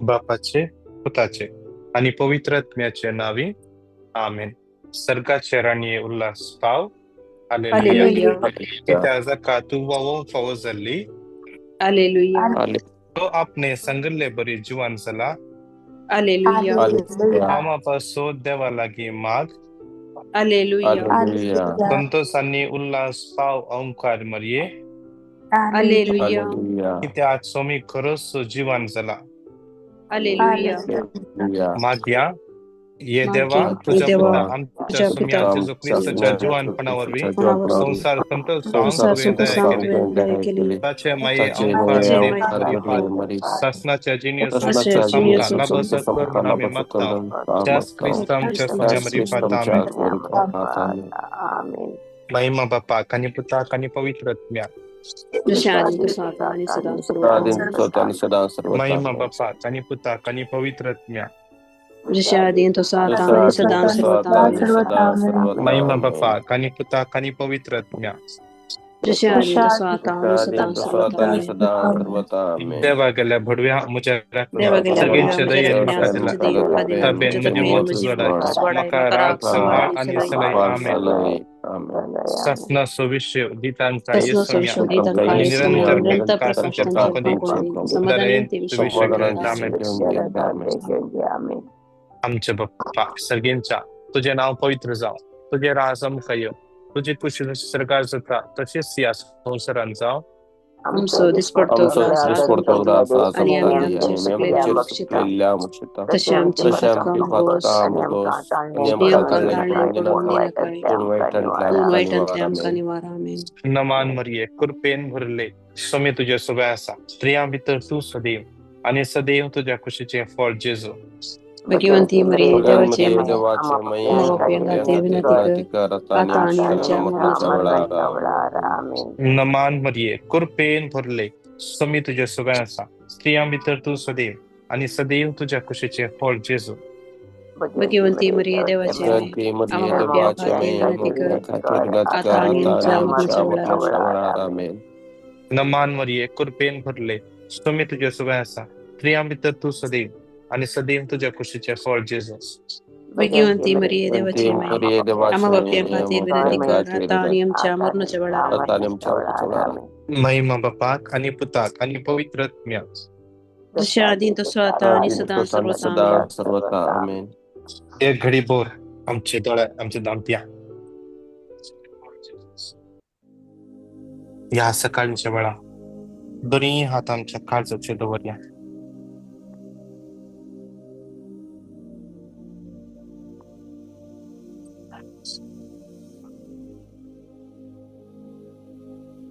बापाचे, पुताचे आनी पवित्र आत्म्याचे नांवी, आमेन. सर्गाचे राणये उल्हास पाव. हालेलुया. कित्याक जाका तूं व्हांवोवंक फावो जाल्ली, हालेलुया. तो आपणे सांगिल्ले बरी जिवान जाला. हालेलुया. आमा पासो देवा लागीं माग. हालेलुया. संतोष आनी उल्हास पाव ओंकार मरये. हालेलुया. कित्याक स्वामी खरोच जिवान जाला. हालेलुया. मागया. ये देवा, तुझ्या पुता आमच्या स्वामी जेजू क्रिस्ताच्या जिवानपणा वरवीं संवसार संतोष तुवें दया केली. ताचे माये ओंकार मरी सासनाच्या जिनियस आमकां लाभसत कर म्हूण आमी मागता. त्याच क्रिस्त आमच्या स्वाम्या मरिफात. आमेन. महिमा बापाक आनी पुताक आनी पवित्र आत्म्याक. महिमा बापाक आनी पुताक आनी पवित्र आत्म्याक. महिमा बापाक आनी पुताक आनी पवित्र आत्म्याक. देवा गेल्या भडव्या म्हज्या सगळ्यांच्या दयेन म्हाका दिला ताबेन म्हजें मत उजवाडाय, म्हाका राग सांबाळ आनी सलाय. आमेन. सासनाचो विशय दितांका येसम्या आनी निरंतर प्रकाशाच्या आमेन. आमच्या बाप्पा सर्गेंच्या, तुजें नांव पवित्र जावं, तुजें राज आमकां येवं, तुजी कुशी जशी सरकार जाता तशीच ह्या संवसारांत जावं. आमचो दिसपडतो ग्रास आनी आमी आमचे सुकलेल्या बक्षिता, तशें आमची पातकां मोगोस आनी आमकां ताळ्यान पडूंक दिनाकाय, पूण वायटांतले आमकां निवार. आमेन. नमान मरिये, कृपेन भरले, स्वामी तुजे सगळे आसा, स्त्रियां भितर तूं सदैव आनी सदैव तुज्या कुशीचें फळ जेजू. भगवंती मरिये, देवाचे माये, आमच्या पाप्यां विनंती कर, आता आनी आमच्या मरणाच्या वेळार. आमेन. नमान मरिये, कृपेन भरले, स्वामी तुजे सगळे आसा, स्त्रियां भितर तूं सदैव आनी सदैव तुज्या कुशीचें फळ जेजू. भगवंती मरिये, देवाचे माये, आमच्या पाप्यां खातीर विनंती कर, आता आनी आमच्या मरणाच्या वेळार. आमेन. नमान मरिये, कृपेन भरले, स्वामी तुजे सगळे आसा, स्त्रियां भितर तूं सदैव आनी सदैव तुज्या कुशीचें फळ जेजू. भगवंती मरिये, देवाची माये, आमच्या पाप्यां खातीर विनंती कर, आता आनी आमच्या मरणाच्या वेळार. महिमा बापाक आनी पुताक आनी पवित्र आत्म्याक. जशें आदीं तसो आतां आनी सदां सर्वथा. आमेन. एक घडी बोर आमचे दोळे आमचे दामप्या ह्या सकाळच्या वेळा दोन्ही हात आमच्या काळजाचे दवरया.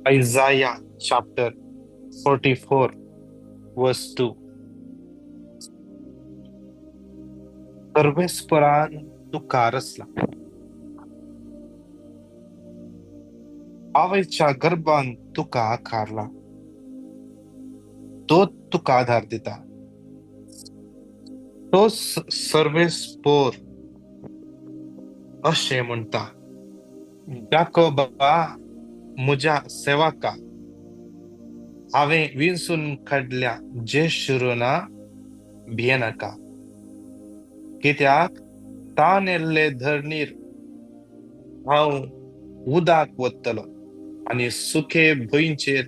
Isaiah chapter 44 verse 2. सर्वेस्परान तुका रचला, आवयच्या गर्भान तुका आकारला, तो तुका आधार दिता, तो सर्वेस्पोर अशें म्हणटा, जाकोबा म्हज्या सेवका, हांवें विंचून काडल्या जेशुरुना भियेनाका, कित्याक ताण येल्ले धरणीर हांव उदक वतलो आनी सुके भंयचेर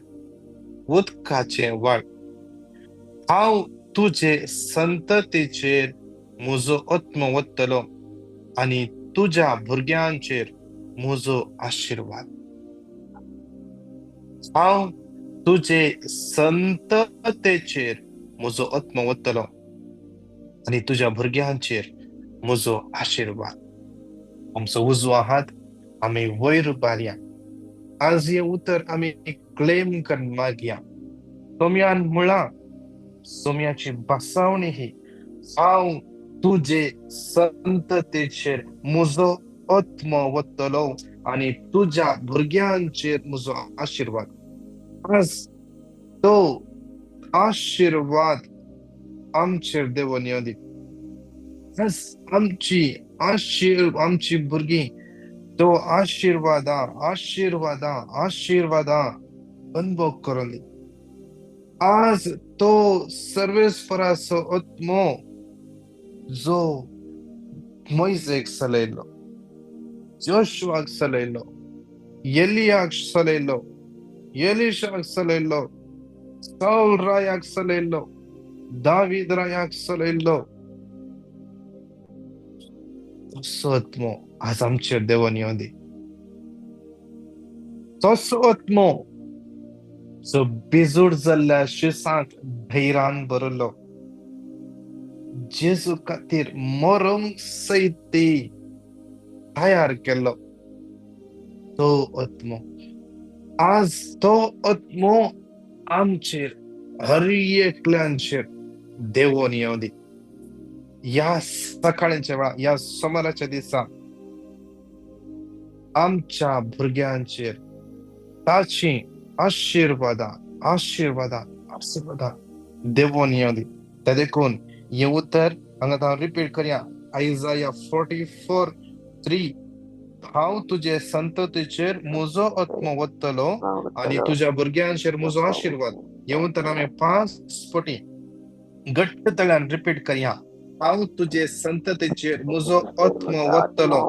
उदकाचें वाळ. हांव तुजे संततीचेर म्हजो आत्मो वतलो आनी तुज्या भुरग्यांचेर म्हजो आशिर्वाद. हांव तुजे संततेचेर म्हजो आत्मो वतलो आनी तुज्या भुरग्यांचेर म्हजो आशिर्वाद. आमचो उजवो हात आमी वयर उबारया. आज हें उतर आमी क्लेम करून मागया. सोम्यान म्हळां, सोम्याची बसावणी ही, हांव तुजे संततेचेर म्हजो आत्मो वतलो आनी तुज्या भुरग्यांचेर म्हजो आशिर्वाद. आज तो आशिर्वाद आमचेर देवून येवं दी. आज आमची आमची भुरगीं तो आशिर्वादा आशिर्वादा आशिर्वादा अनुभव करून दी. आज तो सर्वेस्पराचो आत्मो जो मोयजेक चलयलो, जोशुआक चलयलो, एलियाक चलयलो, एलिशाक चलयलो, साऊल रायाक चलयलो, दावीद रायाक चलयलो, तसो आत्मो आज आमचेर देवान येवं दी. तसो आत्मो जो बेजोड जाल्ल्या शिसांत धैर्यान भरलो, जेजू खातीर मरोंक सयत तयार केल्लो तो आत्मो, आज तो आत्मो आमचेर हर एकल्यांचेर देवोन येवं दी. ह्या सकाळच्या वेळा, ह्या सोमाराच्या दिसा आमच्या भुरग्यांचेर ताची आशिर्वादां आशिर्वादां आशिर्वादां देवोन येवं दी. ते देखून हें उतर हांगा हांव रिपीट करया, आयजाया 44:3, हांव तुजे संततीचेर म्हजो आत्मो वतलो आनी तुज्या भुरग्यांचेर म्हजो आशिर्वाद. हें उतर आमी 5 पटी घट्ट तळ्यान रिपीट करया. हांव तुजे संततीचेर म्हजो आत्मो वतलो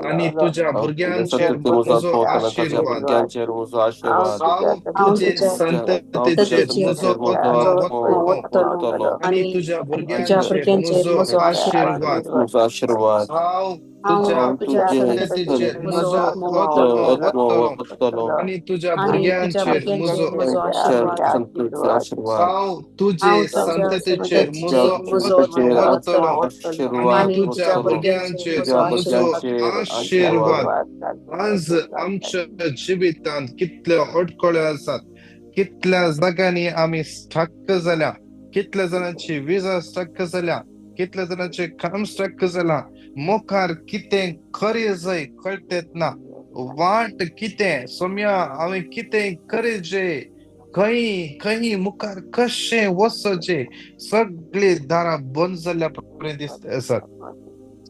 आनी तुज्या भुरग्यांचेर म्हजो आशिर्वाद. हांव तुजे संततीचेर म्हजो आत्मो वतलो आनी तुज्या भुरग्यांचेर म्हजो आशिर्वाद. हांव तुज्या संततीचेर म्हजो आत्मो वतलो आनी तुज्या भुरग्यांचेर म्हजो आशिर्वाद. हांव तुजे संततीचेर म्हजो आत्मो वतलो आनी तुज्या भुरग्यांचेर म्हजो आशिर्वाद. आज आमच्या जिवितांत कितल्यो अडकळ्यो आसात, कितल्या जाग्यांनी आमी स्टक जाल्या, कितल्या जाणांची विजा स्टक जाल्या, कितल्या जाणांचे काम स्टक जाला, मुखार कितें खरें जाय कळटेत ना, वाट कितें सोम्या हांवें कितें करें, खंय खंय मुखार कशें वचचें, सगळीं दारां बंद जाल्ल्या परी दिसता आसात,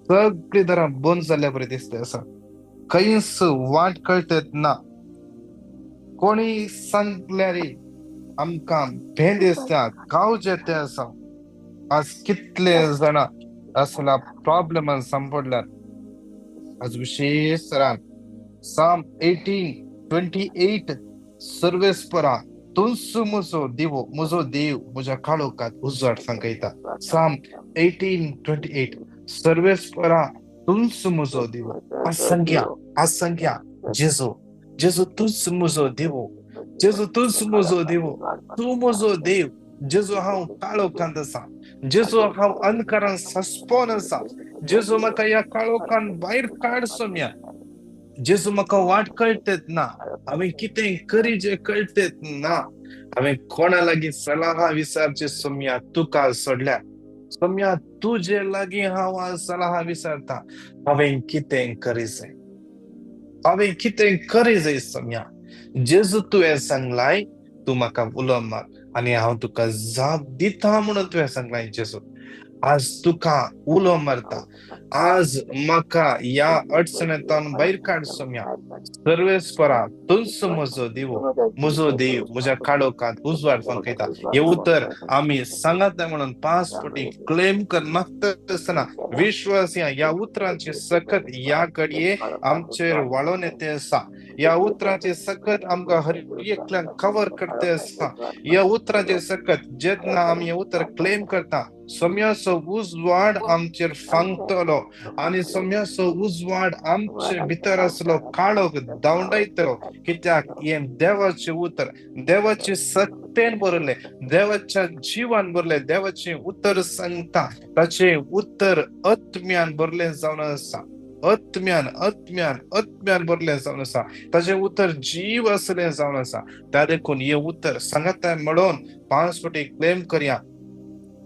सगळीं दारां बंद जाल्ल्या परी दिसता आसात, खंयच वाट कळटेत ना. कोणी सांगल्यार आमकां भें दिसता, गांवचे ते आसा. आज कितले जाणां असला प्रॉब्लेमान सांपडल्यात. आज विशेष तरान साम 18:28, सर्वेस्परा तुंच म्हजो दिवो, म्हजो देव म्हज्या काळोखांत उजवाड सांगयता. साम 18:28, सर्वेस्परा तुंच म्हजो दिवो. आज संख्या, आज संख्या, जेजू जेजू तूंच म्हजो देवो, जेजू तूंच म्हजो देवो, तूं म्हजो देव. जेजू हांव काळोखांत आसा, जेजू हांव अंधकारान सस्पोन आसा, जेजू म्हाका ह्या काळोखान भायर काड सोम्या. जेजू म्हाका वाट कळटेत ना, हांवें कितें करीचें कळटेत ना, हांवें कोणा लागीं सलाहा विचारचें सोम्या, तुका सोडल्या सोम्या, तुजे लागीं हांव आज सलाहा विचारता, हांवें कितें करीचें, हांवें कितें करीचें सोम्या. जेजू तुवें सांगलाय तूं म्हाका उलो मार आनी हांव तुका जाप दिता म्हणून तुवें सांगलाय. जेजू आज तुका उलो मारता, आज म्हाका ह्या अडचणेंतल्यान भायर काड सोम्या. सर्वेस्परा तुंच म्हजो दिवो, म्हजो देव म्हज्या काळोखांत उजवाड फांकयता. हें उतर आमी सांगता म्हणून 5 पटी क्लेम कर मागता आसतना विश्वास ह्या उतरांची सकत ह्या घडये आमचेर वाळोवन येते आसा. ह्या उतरांची सकत आमकां हर एकल्याक कवर करते आसा. ह्या उतरांची सकत जेन्ना आमी हें उतर क्लेम करता, सोम्याचो उजवाड आमचेर फांकतलो आनी सोम्याचो उजवाड आमचे भितर आसलो काळोख धांवडायतलो. कित्याक हें देवाचें उतर, देवाचे सत्तेन बरयलें, देवाच्या जिवान बरयलें, देवाचें उतर सांगता, ताचें उतर आत्म्यान बरलें जावन आसा, आत्म्यान आत्म्यान आत्म्यान बरलें जावन आसा, ताचें उतर जीव आसलें जावन आसा. त्या देखून हें उतर सांगता म्हणून 5 पटी क्लेम करया.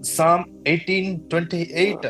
साम 18:28,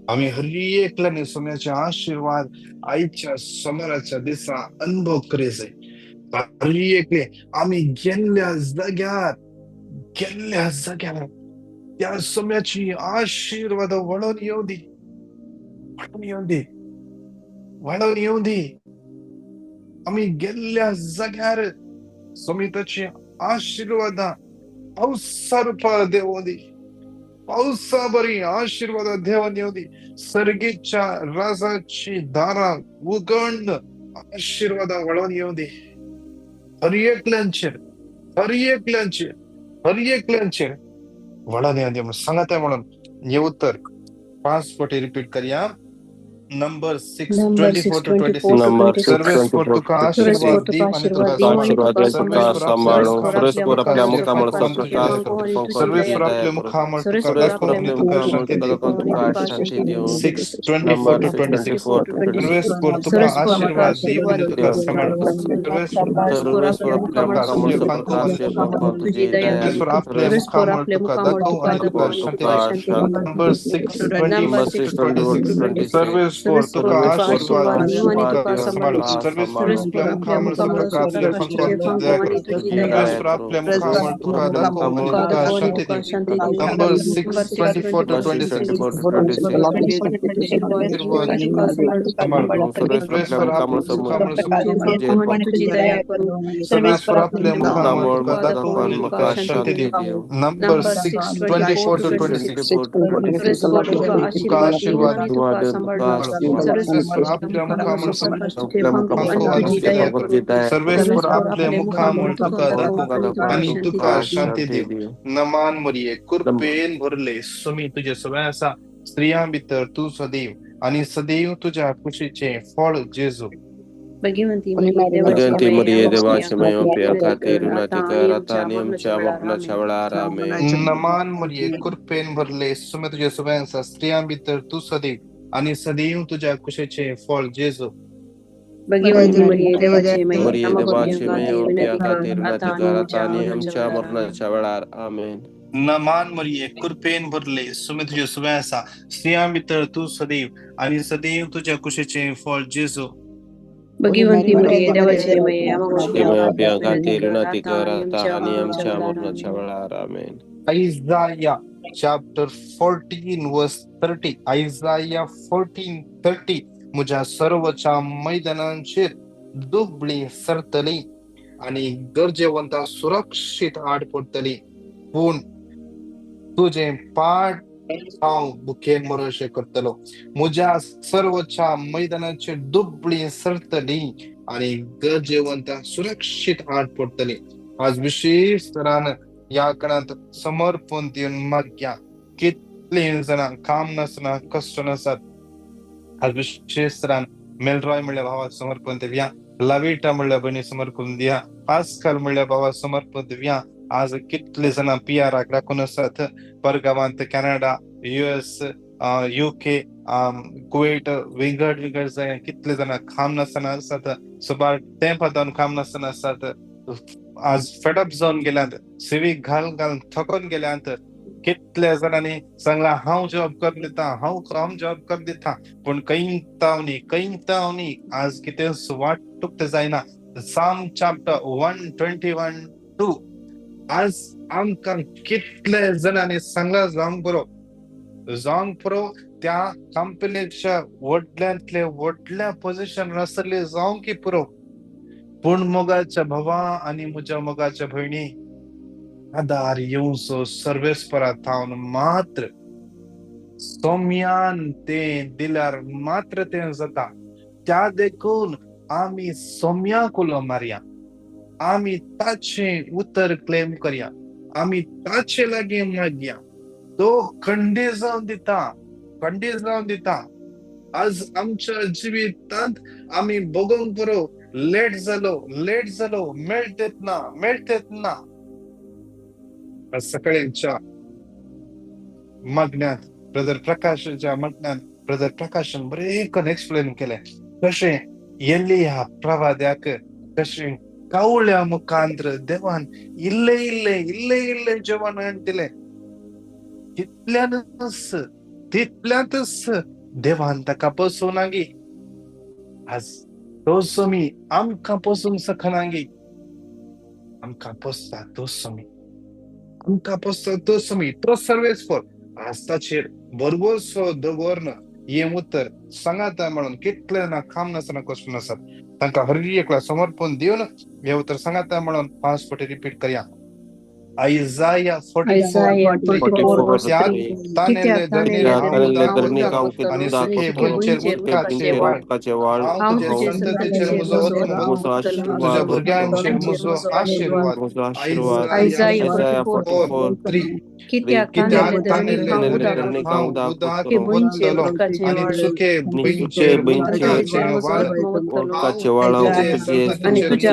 आमी हर एकल्याने सोम्याचे आशीर्वाद आयच्या सोमाराच्या दिसा अनुभव करी जाय. हर एकले आमी गेल्ल्या जाग्यार, गेल्ल्या जाग्यार त्या सोम्याची आशीर्वाद वळोवन येवं दी, वळोवन येवं दी, वळोवन येवं दी. आमी गेल्ल्या जाग्यार सोमिताची आशीर्वादां पावसा रुपार देवों दी, पावसा बरी आशीर्वाद देवन येवं दी. सर्गीच्या राजाची दारां उगड आशीर्वादां वळोवन येवं दी. हर एकल्यांचेर, हर एकल्यांचेर, हर एकल्यांचेर वळोवन येवं दी म्हणून सांगता. म्हणून हे उत्तर 5 फावटी रिपीट करया. Number 6 number 24 6 to 24 26. To number 26. सर्वेस्पर 6 तुका 24 आशीर्वाद सर्वेस्पर दी तुका आनी आशीर्वाद तुका दिवं आनी सांबाळू. तुका तुका सांबाळूं. सर्वेस्पर सांबाळूं. आपल्या सर्वेस्पर मुखामळ आपल्या सर्वेस्पर आपल्या मुखामळ मुखामळ तुझे प्रकाश दाखवून तुझे तुझी दया सर्वेस्पर करूं. आपल्या मुखामळ तुका सर्वेस्पर दाखोवन आपल्या आनी तुका मुखामळ शांती तुका दिवं. दाखवून आणि तुका शांती दिवं. 6 24 नंबर टू 6 26. 24 टू 26. सर्वेस्पर तुका सर्वेस्पर तुका आशीर्वाद दी आशीर्वाद आनी दिवं तुका आणि सांबाळू. तुका सांबाळूं. सर्वेस्पर सर्वेस्पर सर्वेस्पर आपल्या आपल्या मुखामळ मुखामळ तुझे प्रकाश दाखवून तुझी तुझी दया दया करूं. सर्वेस्पर आपल्या करू. सर्वेस्पर मुखामळ आपल्या तुका मुखामळ दाखोव तुका आनी तुका दाखवून आणि शांती तुका दिवं. शांती दिवं. Number 6 number 24 6 to 24 to 26. 26. सर्वेस्पर सर्वेस्पर तुका तुका आशीर्वाद आशीर्वाद दी दिवं आनी आणि तुका तुका सांबाळू. सांबाळूं. सर्वेस्पर सर्वेस्पर आपल्या आपल्या मुखामळ मुखामळ प्रकाश तुझे दाखोवन दाखवून तुझी दया आणि करूं. तुझी दया सर्वेस्पर करूं. आपल्या मुखामळ तुका दाखोव आनी तुका तुका दाखवून आणि शांती तुका दिवं. शांती दिवं. Number 6 number 6 24 to 24 to 26. 26. आशीर्वाद आशीर्वाद दिवं आणि तुका सांबाळूं. सांबाळू. सर्वेस्पर सर्वेस्पर आपल्या आपल्या मुखामळ मुखामळ तुझे दाखवून आणि तुझी दया करूं. सर्वेस्पर आपल्या मुखामळ मुखामळ तुका दाखोव दाखवून आनी तुका तुका शांती शांती दिवं. दिवं. Number number 6 6 24 24 to to 26. 26. सर्वेस्पर तुका तुका आशीर्वाद दिवं आशीर्वाद आणि तुका सांबाळूं. सर्वेस्पर सर्वेस्पर आपल्या मुखामळ मुखामळ तुझे दाखवून आणि दाखोव आनी तुझी तुझी दया दया करूं. करूं. सर्वेस्पर सर्वेस्पर आपल्या आपल्या मुखामळ मुखामळ तुका तुका दाखवून दाखोव आणि तुका आनी शांती तुका दिवं. शांती दिवं. नमान मरिये, कृपेन भरले सुमी तुझे सवय आसा. स्त्रियां भितर तूं सदैव आनी सदैव तुज्या कुशीचें फळ जेजू. भगवंती मरिये देवाची भगवंती माये मरिये आमच्या देवाची माय विनंती खातीर कर विनंती आता कर आणि आता आमच्या आणि मरणाच्या आमच्या वेळार. मरणाच्या आमेन. वेळार. आमेन. नमान मरिये, कृपेन भरले सुमी तुझे सवय आसा. स्त्रियां भितर तूं सदैव आनी सदैव तुज्या कुशीचें फळ जेजू. भगवंती मरिये देवाची माये मरिये आमच्या देवाची माय खातीर विनंती कर खातीर आता विनंती आणि कर आमच्या आता आणि मरणाच्या आमच्या वेळार. आमेन. मरणाच्या वेळार. आमेन. नमान मरिये, कृपेन भरले सुमी तुझे सवय आसा. स्त्रियां भितर तूं सदैव आनी सदैव तुज्या कुशीचें फळ जेजू. भगवंती मरिये देवाची माये आमच्या माय खातीर खातीर विनंती विनंती कर कर आता आता आणि आणि आमच्या आमच्या मरणाच्या मरणाच्या वेळार. वेळार. आमेन. Isaiah chapter 14 verse 30. Isaiah 14:30. म्हज्या सर्वच्या मैदानांचेर दुबळी सरतली आनी गरजेवंता सुरक्षीत आड पडटली. पूण तुजें पाट हांव भुकेन मरोशें करतलो. म्हज्या सर्वच्या मैदानाचेर दुबळी सरतली आनी गरजेवंता सुरक्षीत आड पडटली. आज विशेष तरान ह्या कणांत समर्पण दिवन मागया. कितलीं जाणां काम नासतना कश्ट नासतात. आज विशेष तरान मेलरॉय म्हणल्या भावाक समर्पण दिवया, लविटा म्हणल्या भयणी समर्पण दिया, पास्कल म्हणल्या भावाक समर्पण दिवया. आज कितले जाणां पिआराक राखून आसात परगांवांत, कॅनडा, युएस, युके, कुवेट, विंगड विंगड जाग्यार कितले जाणां काम नासतना आसात, सुमार तेंपा जावन काम नासतना आसात. आज फेडअप जावन गेल्यात, सिवीक घाल घाल थकोन गेल्यात. कितल्या जाणांनी सांगला हांव जॉब करून दिता, हांव काम जॉब करून दिता, पूण खंय तावनी आज कितें वाटूक जायना. Psalm chapter 121:2. आज आमकां कितले जाणांनी सांगला जावंक पुरो, जावंक पुरो त्या कंपनीच्या व्हडल्यांतले व्हडल्या पोझिशन आसले जावंक की पुरो. पूण मोगाच्या भावा आनी म्हज्या मोगाच्या भयणी, आदार येवचो सर्वेस्परा थावन मात्र, सोम्यान तें दिल्यार मात्र तें जाता. त्या देखून आमी सोम्याक उलो मारया, आमी ताचें उतर क्लेम करया, आमी ताचे लागीं मागया. तो खंडीत जावन दिता, खंडीत जावन दिता. आज आमच्या जिवितांत आमी भोगोंक पुरो, लेट जालो, लेट जालो, मेळटेत ना, मेळटेत ना. आज सकाळीच्या मागण्यांत ब्रदर प्रकाशाच्या मागण्यांत ब्रदर प्रकाशान बरें करून एक्सप्लेन केलें कशें एलिया प्रवाद्याक कशें कावळ्या मुखांत्र देवान इल्ले इल्ले इल्ले इल्ले जेवण हाडून दिलें. तितल्यानच तितल्यांतच देवान ताका पोसूं गी, आज तो सोमी आमकां पोसूंक शकना गी, आमकां पोसता तो सोमी, आमकां पोसता तो सोमी, तो सर्वेस्पर. आज ताचेर बरोबरसो दवरन हें उतर सांगाता म्हणून कितले जाणां काम नासतना कश्ट नासत, तांकां हर एकला समर्पण दिवन हें उतर सांगाता म्हणून 5 फावटी रिपीट करया. Isaiah 44:3 तानेले धरणीक आनी सुखे भुंयचेर उदकाचे वाळ, हांव तुजे संततीचेर म्हजो आत्मो ओतलो, तुज्या भुरग्यांचेर म्हजो आशिर्वाद. Isaiah 44:3 कित्याक तानेले धरणीक हांव उदक ओतलो आनी सुखे भुंयचेर उदकाचे वाळ, हांव तुजे संततीचेर म्हजो आत्मो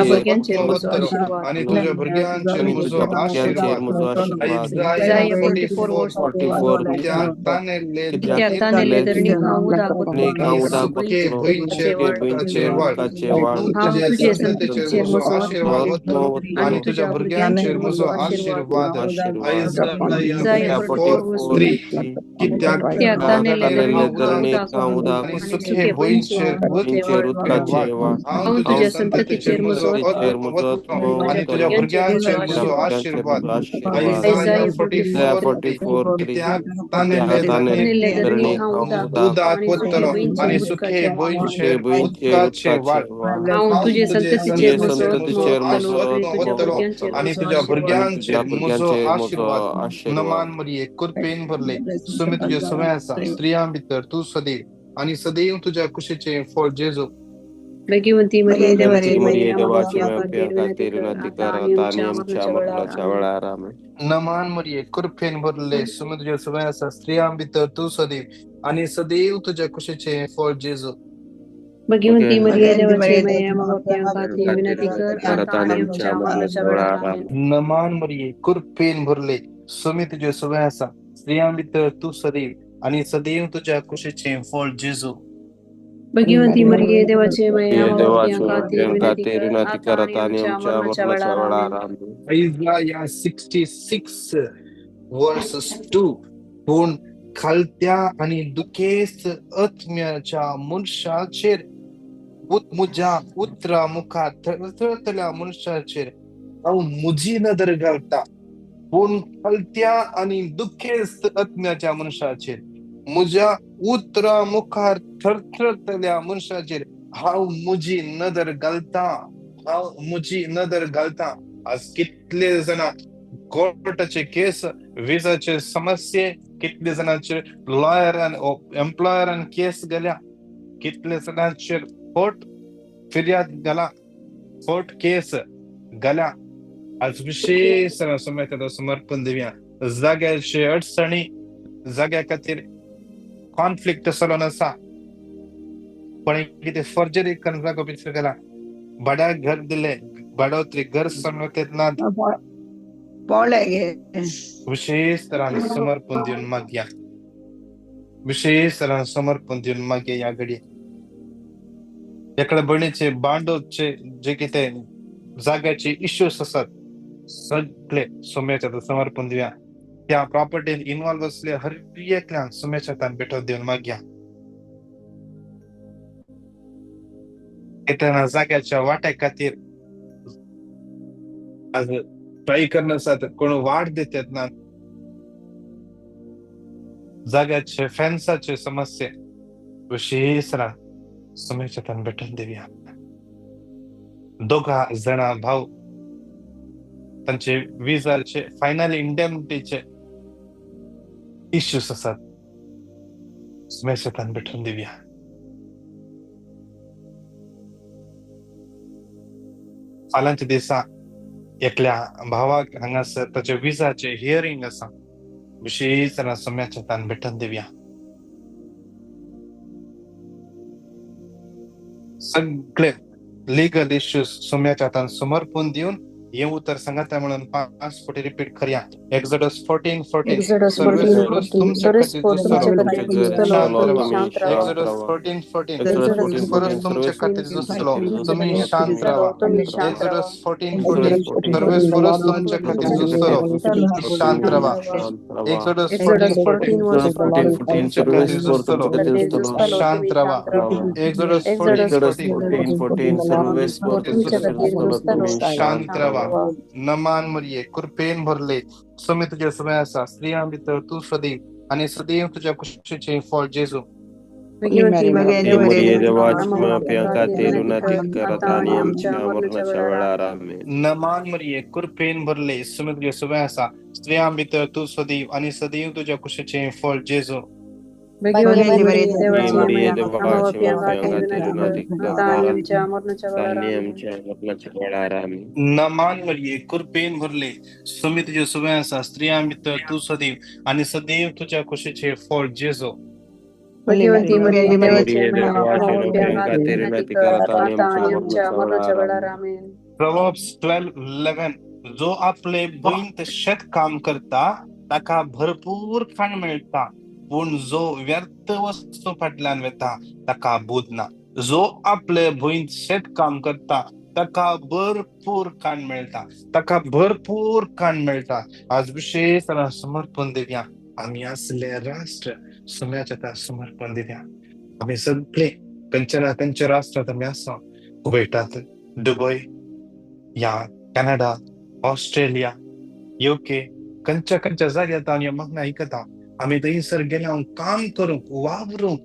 ओतलो आनी तुज्या भुरग्यांचेर म्हजो आशिर्वाद. Isaiah 44:4 कित्याक तानेले धरणीक हांव उदक ओतलो सुखे भुंयचेर उदकाचे वाळ, हांव तुजे संततीचेर म्हजो आशिर्वाद ओतलो आनी तुज्या भुरग्यांचेर म्हजो आशिर्वाद. Isaiah 44:3 कित्याक तानेले धरणीक हांव उदक आनी सुखे भुंयचेर उदकाचे वाळ, हांव तुजे संततीचेर म्हजो आत्मो ओतलो आनी तुज्या भुरग्यांचेर म्हजो आशिर्वाद. Isaiah 44:3 कित्याक तानेले धरणीक हांव उदक ओतलो आनी सुखे भुंयचेर उदकाचे वाळ, हांव तुजे संततीचेर म्हजो आत्मो ओतलो आनी तुज्या भुरग्यांचेर म्हजो आशिर्वाद. नमान मरिये, कृपेन भरले, सुमी तुजे सवय आसा, स्त्रियां भितर तूं सदैव आनी सदैव तुज्या कुशीचें फळ जेजू. भाग्यवंती मरिये देवाची नमान मरिये, कृपेन भरले, सुमी तुजे सवय आसा, स्त्रियां भितर तूं सदैव आनी सदैव तुज्या कुशीचें फळ जेजू. भाग्यवंती मरिये देवाची माया खातीर विनंती कर आता आनी आमच्या मरणाच्या वेळार. आमेन. नमान मरिये, कृपेन भरले, सुमी तुजे सवय आसा, स्त्रियां भितर तूं सदैव आनी सदैव तुज्या कुशीचें फळ जेजू. भाग्यवंती मरिये देवाचे माया खातीर विनंती कर आता आनी आमच्या मरणाच्या वेळार. आमेन. Isaiah 66:2 पूण खालत्या आनी दुखेस्त आत्म्याच्या मनशाचेर, म्हज्या उतरा मुखार थळथळतल्या मनशाचेर हांव म्हजी नदर घालता. पूण खालत्या आनी दुखेस्त आत्म्याच्या मनशाचेर, म्हज्या उतरा मुखार थळथळतल्या मनशाचेर हांव म्हजी नदर घालता, हांव म्हजी नदर घालता. आज कितले जाणां कोर्टाचे केस, विजाचे समस्ये, कितले जाणांचेर लॉयरान एम्प्लॉयरान केस गेल्या, कितले जाणांचेर कोर्ट फिर्याद घाला, कोर्ट केस घाल्या. आज विशेष समय समर्पण दिवया. जाग्याचे अडचणी, जाग्या खातीर कॉन्फ्लिक्ट चलोन आसा, कोणी कितें फॉर्जरी करून जागो भितर गेला, भाड्याक घर दिले, भाडोत्री घर समजत ना, विशेष तरान समर्पण दिवन मागया, विशेष तरान समर्पण दिवन मागया. ह्या घडये एकडे भयणीचे बांडोचे जे कितें जाग्याचे इश्यूस आसात सगळे सोम्याच्या समर्पण दिवया. त्या प्रॉपर्टीन इन्वॉल्व असले हर एकल्यान सोम्याच्या हातान भेटो दिवन मागया. येतना जाग्याच्या वाट्या खातीर आज ट्राय करणं आसात, कोण वाट दितात ना, जाग्याचे फेन्साचे समस्ये विशेष सोम्याच्या हातान भेटून दिवया. दोगा जाणां भाव तांचे विजाचे फायनल इंडेमनिटीचे इश्यूस आसात, सोम्याच्या हातान भेटून दिवया. फाल्यांच्या दिसा एकल्या भावाक हांगासर ताचे विजाचे हियरींग आसा, विशेष सोम्याच्या हातान भेटून दिवया. सगळे लिगल इश्यूज सोम्याच्या हातान समर्पण दिवन हे उतर सांगता म्हणून 5 फावटी रिपीट करया. एक्सोडस 14:14 सर्वेस्पर तुमचे खातीर झुजतलो, शांत रावा. एक्सोडस 14:14 सर्वेस्पर तुमचे खातीर झुजतलो, तुमी शांत रावा. एक्सोडस 14:14 सर्वेस्पर तुमचे खातीर झुजतलो, शांत रावा. एक्सोडस 14:14 तुमचे खातीर झुजतलो, शांत रावा. एक्सोडस 14:14 शांत रावा. नमान मरिये, कृपेन भरले, स्वामी तुझे समय आसा, स्त्रियां भितर तूं सदैव आनी सदैव तुज्या कुशीचें फळ जेजू. नमान मरिये, कृपेन भरले, स्वामी तुझे समय आसा, स्त्रियां भितर तूं सदैव आनी सदैव तुज्या कुशीचें फळ जेजू. नमान मरिये, कृपेन भरले, स्वामी तुझे सुवे आसा, स्त्रियां भितर तूं सदैव आनी सदैव तुज्या कुशीचें फळ जेजू. प्रोवर्ब्स 12:11 जो आपले भुंयत शेत काम करता ताका भरपूर खाण मेळटा, पूण जो व्यर्थ वस्तू फाटल्यान वता ताका बुद ना. जो आपले भुंयत शेत काम करता ताका भरपूर खाण मेळटा, ताका भरपूर खाण मेळटा. आज विशेष समर्पण दिवया, आमी आसले राष्ट्र सुम्याच्या त्या समर्पण दिवया. आमी सगळे खंयच्या ना खंयच्या राष्ट्रांत आमी आसा, कुवेटात, दुबय या कॅनडा, ऑस्ट्रेलिया, युके, खंयच्या खंयच्या जाग्यार आमी मागणं आयकता. आमी थंयसर गेल्या काम करूंक वावरूंक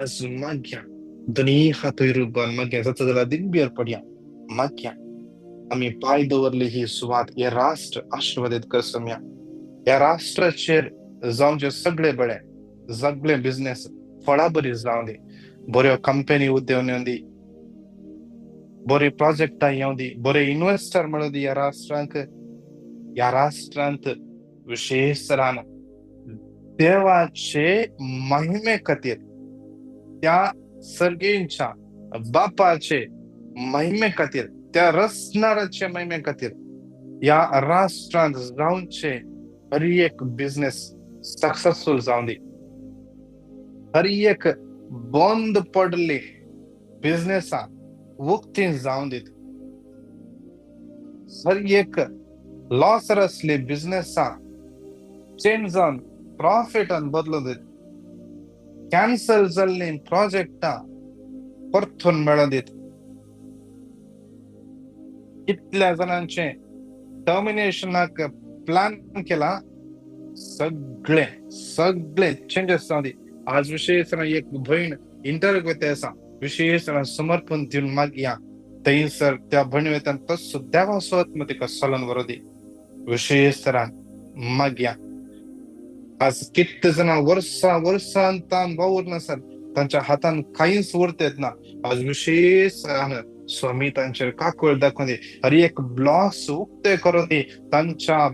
आज मागया, दोनी हातय रुबान मागया, जाता जाल्यार दिग्बीर पडया मागया. आमी पांय दवरली ही सुवात, हे राष्ट्र आशिर्वादीत कर सम्या. ह्या राष्ट्राचेर जावचे सगळे बरे, सगळे बिझनेस फळां बरी जावं दी, बऱ्यो कंपनी उद्योग येवं दी, बरे प्रोजेक्टां येवं दी, बरे इन्वेस्टर मेळूं दी ह्या राष्ट्रांक. ह्या राष्ट्रांत विशेष तरान देवाचे महिमे खातीर, त्या सर्गींच्या बापाचे महिमे खातीर, त्या रचणाराचे महिमे खातीर ह्या राष्ट्रांत जावचे हर एक बिझनेस सक्सेसफूल जावं दी, हर एक बंद पडले बिझनेसा उक्ती जावं दीत, हर एक लॉस आसले बिझनेसा चेंज जावन प्रॉफिटान बदलून दीत, कॅन्सल जाल्ली प्रोजेक्टां परतून मेळून दीत. कितल्या जाणांचे टर्मिनेशनाक प्लॅन केला, सगळे सगळे चेंजेस जावं दी. आज विशेष एक भयण इंटरव्यू वता आसा, विशेष समर्पण दिवन मागया, थंयसर त्या भयणी वयतान तसो देवाचो आत्मा तिका चलोवन व्हरूं दी. विशेष तरान मागया. आज कितले जाणां वर्सां वर्सां तान वावुर नासत, तांच्या हातान कांयच उरतेत ना. आज विशेष स्वामी तांचेर काकूळ दाखोवन दी, हर एक ब्लॉक्स उक्ते करून दी, तांच्या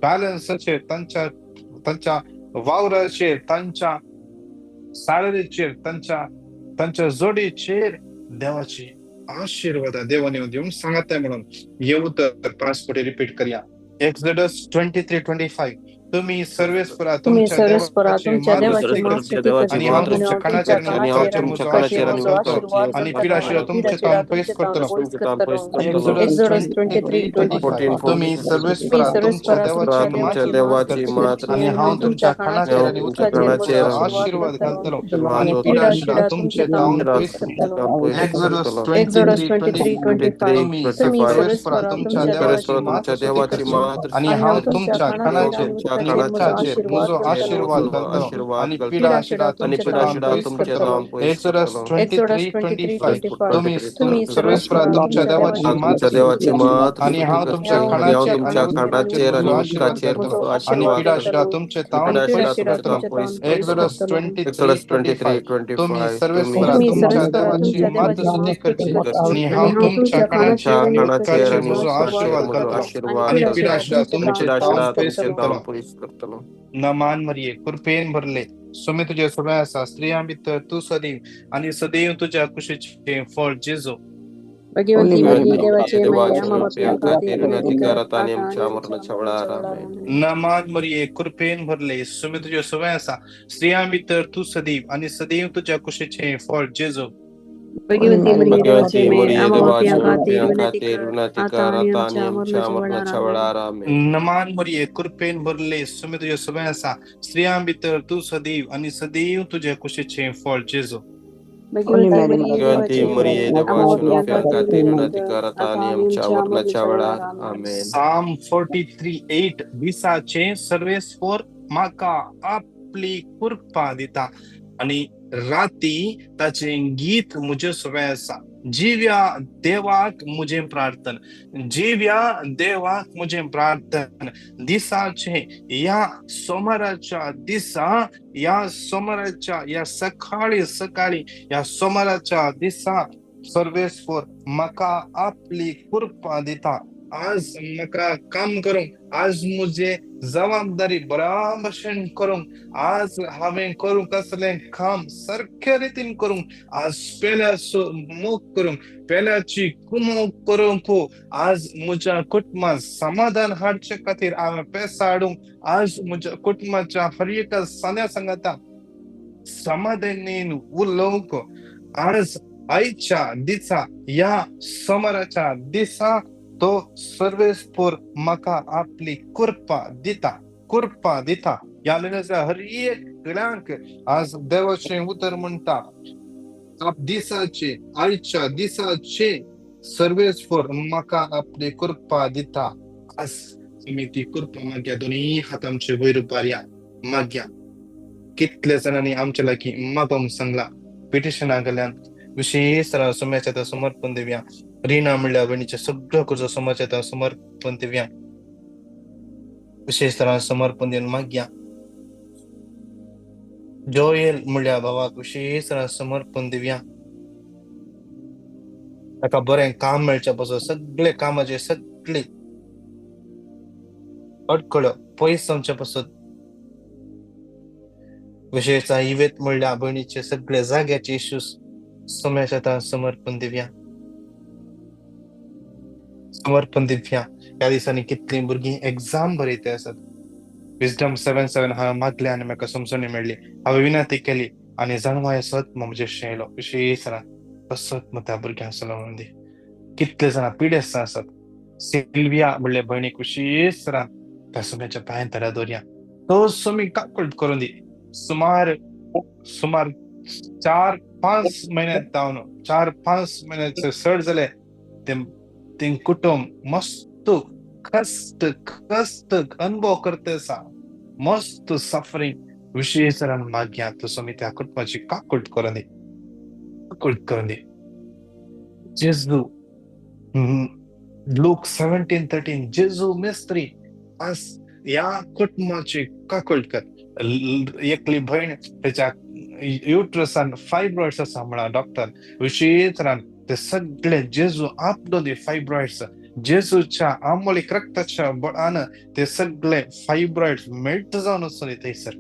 बॅलन्साचेर, तांच्या तांच्या वावराचेर, तांच्या सॅलरीचेर, तांच्या तांच्या जोडीचेर देवाची आशिर्वाद देवान येवन दिवन सांगता म्हणून हे उतर 5 फावटी रिपीट करया. एक्सोडस 23:25 तुम्ही सर्वेस्परा तुमच्या देवाची आणि हांव तुमच्या खाणाचेर आणि पिडाशिरा तुमचे तावन पयस करतलो. एक्सोडस 23:25 तुम्ही सर्वेस्परा तुमच्या देवाची आणि हांव तुमच्या खाणाचेर आणि उदकाचेर आशीर्वाद घालतलो आणि पिडाशिरा तुमचे तावन पयस करतलो. एक्सोडस 23:25 तुम्ही सर्वेस्परा तुमच्या देवाची आणि हांव तुमच्या खाणाचेर म्हजो आशीर्वाद घालतलो आणि पिडाशिरा तुमचे तावन पयस करतलो. एक्सोडस 23:25 तुम्ही सर्वेस्परा तुमच्या देवाची आणि हांव तुमच्या खाणाचेर आणि उदकाचेर आणि पिडाशिरा तुमचे तावन पयस करतलो. एक्सोडस 23:25 तुम्ही सर्वेस्परा तुमच्या देवाची मात्र स्तुती करची आणि हांव तुमच्या खाणाचेर आणि उदकाचेर म्हजो आशीर्वाद घालतलो आणि पिडाशिरा तुमचे तावन पयस करतलो. नमान मरिये, कृपेन भरले, स्वामी तुझे सगळे आसा, स्त्रियां भितर तूं सदैव आनी सदैव तुज्या कुशीचें फळ जेजू. भगवती मरिये देवाचे देवाचे माये, देवाचे आम्हा पाप्यां पाप्यां खातीर खातीर विनंती विनंती कर कर आतां आनी आता आमच्या आनी आमच्या मरणाच्या वेळार. मरणाच्या वेळार. आमेन. आमेन. नमान मरिये, कृपेन भरले, सुमे तुझ्या सवय आसा, स्त्रियां भितर तूं सदैव आनी सदैव तुज्या कुशीचें फळ जेजू. भगवती मरिये देवाचे भगवती माये, मरिये आम्हा पाप्यां देवाचे खातीर पाप्यां विनंती खातीर कर विनंती आता कर आनी आतां आनी आमच्या आमच्या मरणाच्या वेळार. मरणाच्या आमेन. वेळार. आमेन. नमान मरिये, कृपेन भरले, सुमे तुझ्या सवय आसा, स्त्रियां भितर तूं सदैव आनी सदैव तुज्या कुशीचें फळ जेजू. भगवती मरिये भगवती देवाचे माये, मरिये आम्हा देवाचे पाप्यां पाप्यां खातीर खातीर विनंती विनंती कर कर आतां आता आनी आनी आमच्या आमच्या मरणाच्या मरणाच्या वेळार. वेळार. आमेन. आमेन. साम 43:8 दिसाचे सर्वेस्पर म्हाका आपली कृपा दिता आनी राती ताचें गीत म्हजें सवय आसा. जिव्या देवाक म्हजें प्रार्थन, जिव्या देवाक म्हजें प्रार्थन. दिसाचे ह्या सोमाराच्या दिसा, ह्या सोमाराच्या ह्या सकाळी सकाळी ह्या सोमाराच्या दिसा सर्वेस्पर म्हाका आपली कृपा दिता. आज म्हाका काम करूंक, आज म्हजे जबाबदारी बऱ्या भशेन करूंक, आज हांवें करूंक आसलें काम सारक्या रितीन करूंक, आज पेल्याचो मोग करूंक, पेल्याची कुमोक करूंक, आज म्हज्या कुटुंबात समाधान हाडचे खातीर हांवें पेसा हाडूंक, आज म्हज्या कुटुंबाच्या हर एका सांद्या सांगाता समाधानीन उलोवंक, आज आयच्या दिसा ह्या सोमाराच्या दिसा तो सर्वेस्पर म्हाका आपली कृपा दिता, कृपा दिता. ह्या म्हयन्याच्या हर एक गड्यांक आज देवाचें उतर म्हणटा, दिसाचे आयच्या दिसाचे सर्वेस्पर म्हाका आपली कृपा दिता. आज आमी ती कृपा मागया, दोनूय हात आमचे वयर उबारया, मागया. कितले जाणांनी आमच्या लागीं मागोवंक सांगला पिटिशना गेल्यान विशेष सोम्याच्या समर्पण दिवया. रिना म्हणल्यार भयणीचे सगळ्यो गरजो समाजाच्या समर्पण दिवया, विशेष तरान समर्पण दिवन मागया. जोयल म्हणल्या भावाक विशेष तरान समर्पण दिवया, ताका बरें काम मेळचें पासून सगळे कामाचे सगळे अडखळो पयस जावचे पासून. विशेष इवेत म्हणल्या भयणीचे सगळे जाग्याचे इश्यूज सोम्याच्या समर्पण दिवया, समर्पण दिवया. ह्या दिसांनी कितलीं भुरगीं एग्जाम बरयते आसात. विजडम 7:7 हांवें मागलें आनी म्हाका समजणी मेळ्ळी. हांवें विनंती केली आनी जाणवाय सत म्हजें शेळो विशेष सत त्या भुरग्यांक चलोवन दी. कितले जाणां पिडेस्त आसात. सिल्विया म्हणले भयणीक विशेष त्या सोम्याच्या पांयान ताऱ्या दवरया, तो सोमी काकूट करून दी. सुमार सुमार 4-5 म्हयने जावन 4-5 म्हयन्याचे चड जाले ते कुटुंब मस्त कष्ट कष्ट अनुभव करते आसा, मस्त सफरींग. विशेष मागया तो सोमी त्या कुटुंबाची काकूट करून दी, काकूट करून दी. जेजू लूक 17:13 जेजू मिस्त्री आज ह्या कुटुंबाची काकूट कर. एकली भयण त्याच्या युट्रसान फायब्रॉइड्स आसा म्हणा डॉक्टर, विशेष ते सगळे जेजू आपलो दी फायब्रॉइड्स, जेजूच्या आमोलीक रक्ताच्या बळान ते सगळे फायब्रॉइड्स मेल्ट जावन वचून थंयसर.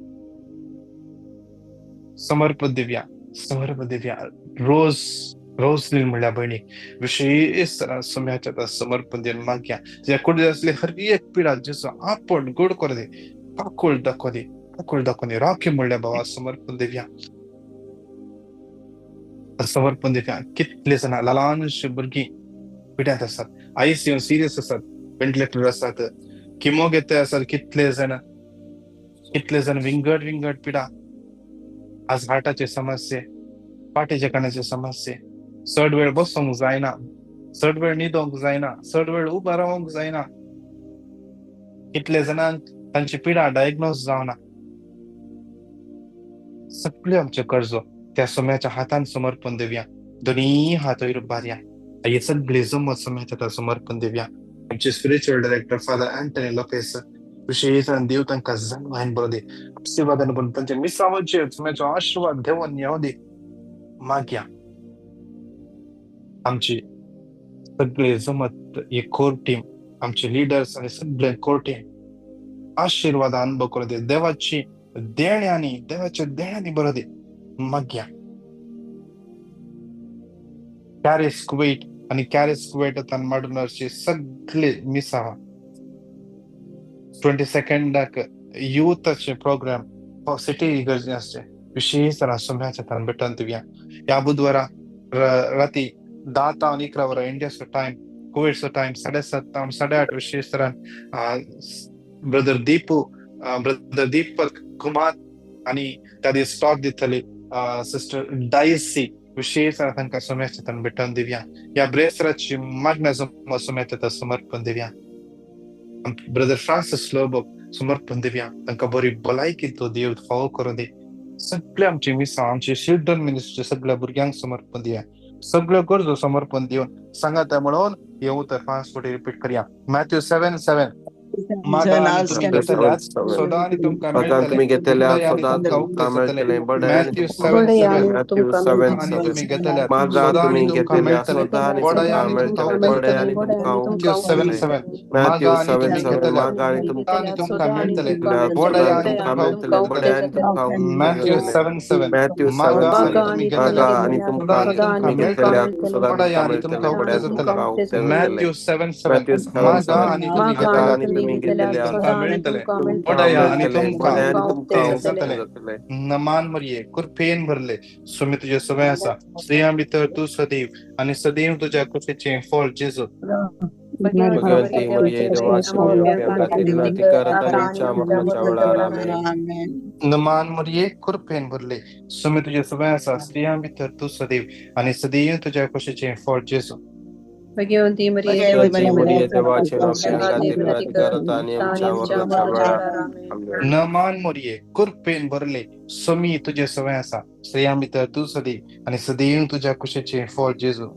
समर्पण दिवया, समर्पण दिवया. रोज रोजलीन म्हणल्या भयणीक विशेष सोम्याच्या समर्पण दिवन मागया. तुज्या कुडींत आसली हर एक पिडा जेजू आपण गोड कर दी, काकूळ दाखोव दी, काकूळ दाखोव दी. राखी म्हणल्या भावा समर्पण दिवया, समर्पण दिवया. कितले जाणां ल्हानशी भुरगीं पिड्यांत आसात, आयसीयू सिरियस आसात, व्हेंटिलेटर आसात, किमो घेते आसात. कितले जाण, कितले जाण विंगड विंगड पिडा, आज हार्टाचे समस्ये, फाटीच्या कानाचे समस्ये, चड वेळ बसूंक जायना, चड वेळ न्हिदोंक जायना, चड वेळ उबो रावंक जायना. कितले जाणांक तांची पिडा डायग्नोज जावना. सगळ्यो आमच्यो गरजो त्या सोम्याच्या हातान समर्पण दिवया, दोनूय हात वयर उबारया, हे सगळे जमत सोम्याच्या समर्पण दिवया. आमचे spiritual director father Anthony Lopes विशेष देव तांकां जाणवायन बरो दी, आशिर्वादान बरो, तांच्या मिसावाचेर सोम्याचो आशिर्वाद देवन येवं दी. मागया आमची सगळे जमत ही कोर टीम, आमचे लिडर्स आनी सगळे कोर टीम आशिर्वादान अनुभव करू दी, देवाची देण्यांनी, देवाच्या देण्यांनी बरो दी. मागया पॅरिस, कुवेट, आनी कॅरिस कुवेटान माडून सगळे मिसां. 22 यूथाचे प्रोग्राम सिटी इगर्जे आसचे विशेष सोम्याच्या तान भेटून दिवया. ह्या बुधवारा राती 10 तावन 11 वरां इंडियाचो टायम, कुवेटचो टायम 7:30 तावन 8:30 विशेष तरान ब्रदर दीपू, ब्रदर दीपक कुमार आनी त्या दीस टॉक दितली सिस्टर डायसी विशेष तांकां सोम्याच्या तान भेटून दिवया. ह्या ब्रेसराची मागण्या सोम्याच्या समर्पण दिवया. ब्रदर फ्रांसिस लोबो समर्पण दिवया, तांकां बरी भलायकी तो देव फावो करून दी. सगळे आमची मिसां, आमची चिल्ड्रन मिनिस्ट्री सगळ्या भुरग्यांक समर्पण दिया, सगळ्यो गरजो समर्पण दिवन सांगाता म्हणून हे उतर 5 फावटी रिपीट करया. मॅथ्यू 7:7 मागा आनी तुमी घेतल्यात, सोदा आनी तुमकां मेळटलें, मॅथ्यू 7:7 आनी तुमी घेतल्यात, सोदा आनी तुमकां मेळटलें, बडाय आनी तुमकां उक्तें जातलें. मॅथ्यू 7:7 मागा आनी तुमी घेतल्यात, सोदा आनी तुमकां मेळटलें, बडाय आनी तुमकां उक्तें जातलें. मॅथ्यू 7:7 मागा आनी तुमी घेतल्यात, सोदा आनी तुमकां मेळटलें, बडाय आनी तुमकां उक्तें जातलें. मॅथ्यू 7:7 मागा आनी तुमी घेतल्यात, तुमकां मेळटलें, बडाया आनी तुमकां उक्तें जातलें. नमान मरये कृपेन भरले सुमी तुजे सवय आसा, स्त्रियां भितर तूं सदैव आनी सदैव तुज्या कुशीचें फळ जेजू. भगवंती मरिये देवाची विनंती कर आता आमच्या मरणाच्या वेळार. आमेन. नमान मरये कृपेन भरले सुमी तुजे सवय आसा, स्त्रियां भितर तूं सदैव आनी सदैव तुज्या कुशीचें फळ जेजू. भगवंती मरिये देवाची विनंती कर आता आमच्या मरणाच्या वेळार. आमेन. नमान मरये कृपेन भरले सुमी तुजे सवय आसा, स्त्रियां भितर तूं सदैव आनी सदैव तुज्या कुशीचें फळ जेजू.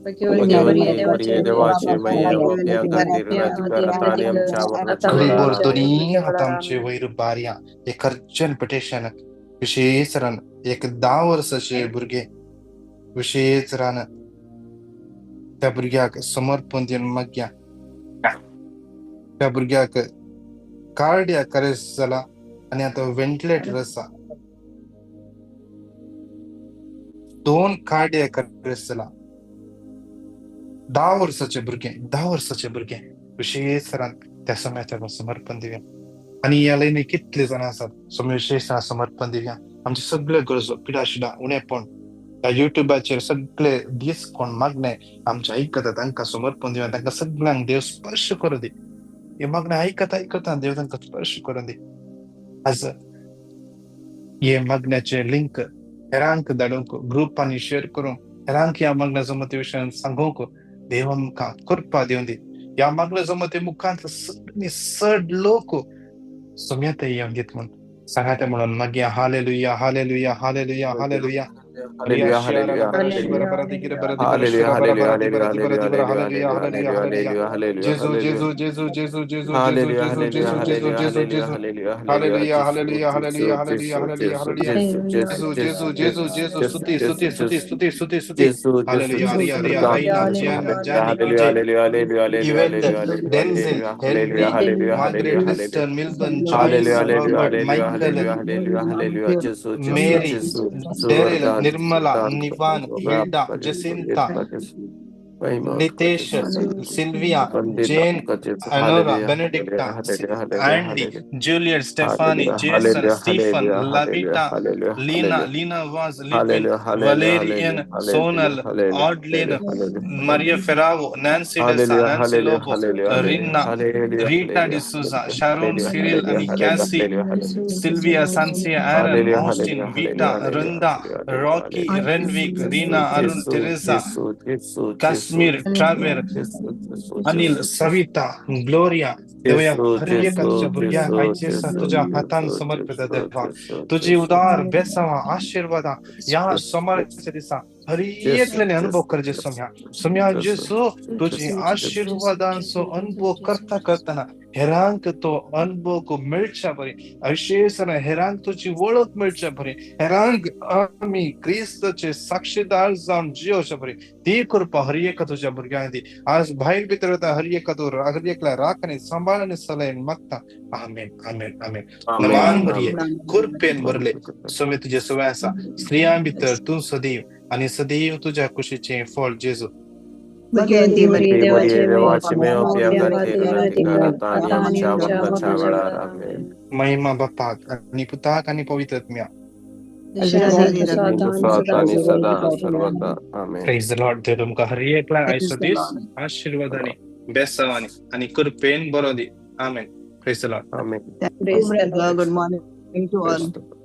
भगवंती मरिये देवाची विनंती कर आता आमच्या मरणाच्या घडीभर वेळार. दोन्ही हातांचे वयर बारया. एक अर्जंट पिटिशन विशेष रान एक 10 वर्साचे भुरगे विशेष रान त्या भुरग्याक समर्पण दिवन मागया. त्या भुरग्याक कार्डियाक अरेस्ट जाला आनी आतां व्हेंटिलेटर आसा. 2 कार्डियाक अरेस्ट जाला. 10 वर्साचे भुरगे, 10 वर्साचे भुरगे विशेष रान त्या समयाच्या समर्पण दिवया. आनी ह्या लायनी कितले जाणां आसात सो विशेष समर्पण दिवया. आमचे सगळे गरजो पिडाशिडा उणेपण ह्या युट्यूबाचेर सगळे दीस कोण मागणे आमचे आयकता तांकां समर्पण दिवया. तांकां सगळ्यांक देव स्पर्श करूं दी. हे मागणे आयकता आयकता देव तांकां स्पर्श करूं दी. आज हे मागण्याचे लिंक हेरांक धाडूंक, ग्रुपांनी शेअर करूंक, हेरांक ह्या मागण्याचो मोटिवेशन सांगूंक देव आमकां कृपा दिवन दी. ह्या मागण्याचो मते मुखांत सगळी चड लोक सोम्यात येवन दीत म्हूण सांगाते म्हणून मागीर hallelujah hallelujah hallelujah hallelujah. Hallelujah hallelujah hallelujah hallelujah hallelujah hallelujah hallelujah hallelujah जेजू जेजू जेजू जेजू जेजू जेजू हालेलुया जेजू हालेलुया जेजू जेजू हालेलुया जेजू जेजू hallelujah hallelujah hallelujah hallelujah hallelujah hallelujah hallelujah hallelujah जेसु जेजू जेजू जेसु जेजू जेजू जेसु स्तुती जेसु स्तुती स्तुती जेसु स्तुती स्तुती स्तुती जेसु जेसु हालेलुया जेसु रिया रिया राइना जियाना जानी hallelujah Vijay hallelujah hallelujah hallelujah इवेंट hallelujah Denzil hallelujah Henry hallelujah Margaret hallelujah Liston मिल्बन hallelujah Joyce hallelujah Robert hallelujah Michael hallelujah hallelujah hallelujah जेसु जेसु मेरी जेसु जेसु डेरिल वरदान निर्मला दान निवान हिल्डा जेसिंता महिमा नितेश सिल्विया वंदित जेन जेसु अनोरा hallelujah Benedicta hallelujah hallelujah Andy hallelujah Juliet Stephanie hallelujah Jason hallelujah Stephen hallelujah Lavita hallelujah Leena hallelujah Leena Vaz Litwin hallelujah hallelujah Valerian hallelujah Sonal hallelujah Adeline hallelujah Maria Ferrao Nancy D'Sa hallelujah Nancy hallelujah Lobo hallelujah Rinna hallelujah Rita hallelujah D'Souza Sharon hallelujah Cyril hallelujah आणि Cassie hallelujah hallelujah Sylvia Sancia Aaron hallelujah Austin hallelujah Vita hallelujah Runda hallelujah Rocky hallelujah Renwick Jesu Reena Arun Jesu Teresa Jesu Jesu Jesu Kashmir Traver Jesu Jesu Anil Jesu Savita Gloria देवया जेसु हर एका जेसु तुझ्या भुरग्याक जेसु आयचे दिसा जेसु तुज्या हातान जेसु समर्पित जेसु देवा जेसु तुजी जेसु उदार बेसावा आशीर्वादा ह्या जेसु सोमाराच्या दिसा हर जेसु एकल्याने अनुभव जेसु करचे सोम्या सोम्या जेसु जेसू तुजी जेसु जेसु आशीर्वादांचो अनुभव करता करतना हेरांक तो अनुभव मेळच्या बरी विशेष हेरांक तुजी वळख मेळच्या बरी हेरांक आमी क्रिस्ताचे साक्षीदार जावन जियोच्या बरी ती कृपा हर एका तुज्या भुरग्यांक दी. आज भायर भितर वता हर एका तूं हर एकल्या राख आनी सांबाळ आनी सलायन मागता. आमेन आमेन आमेन. नमान आमेन भरये कृपेन भरले सोमे तुजे सवय आसा, स्त्रियां भितर तूं सदैव आनी सदैव तुज्या कुशीचें फळ जेजू. मरिये देवाचे मेवपी आमकां खातीर विनंती कर आतां आनी आमच्या मरणाच्या वेळार. आमेन. महिमा बापाक आनी पुताक आनी पवित्र आत्म्याक. जसो आतां आनी सदां सर्वदा. आमेन. प्रेज the Lord. देव तुमकां हर एकला आयचो दीस आशिर्वादांनी, बेसावांनी आनी कृपेन बरो दी. आमेन. Praise the Lord. Amen. Praise the Lord. Good morning to all.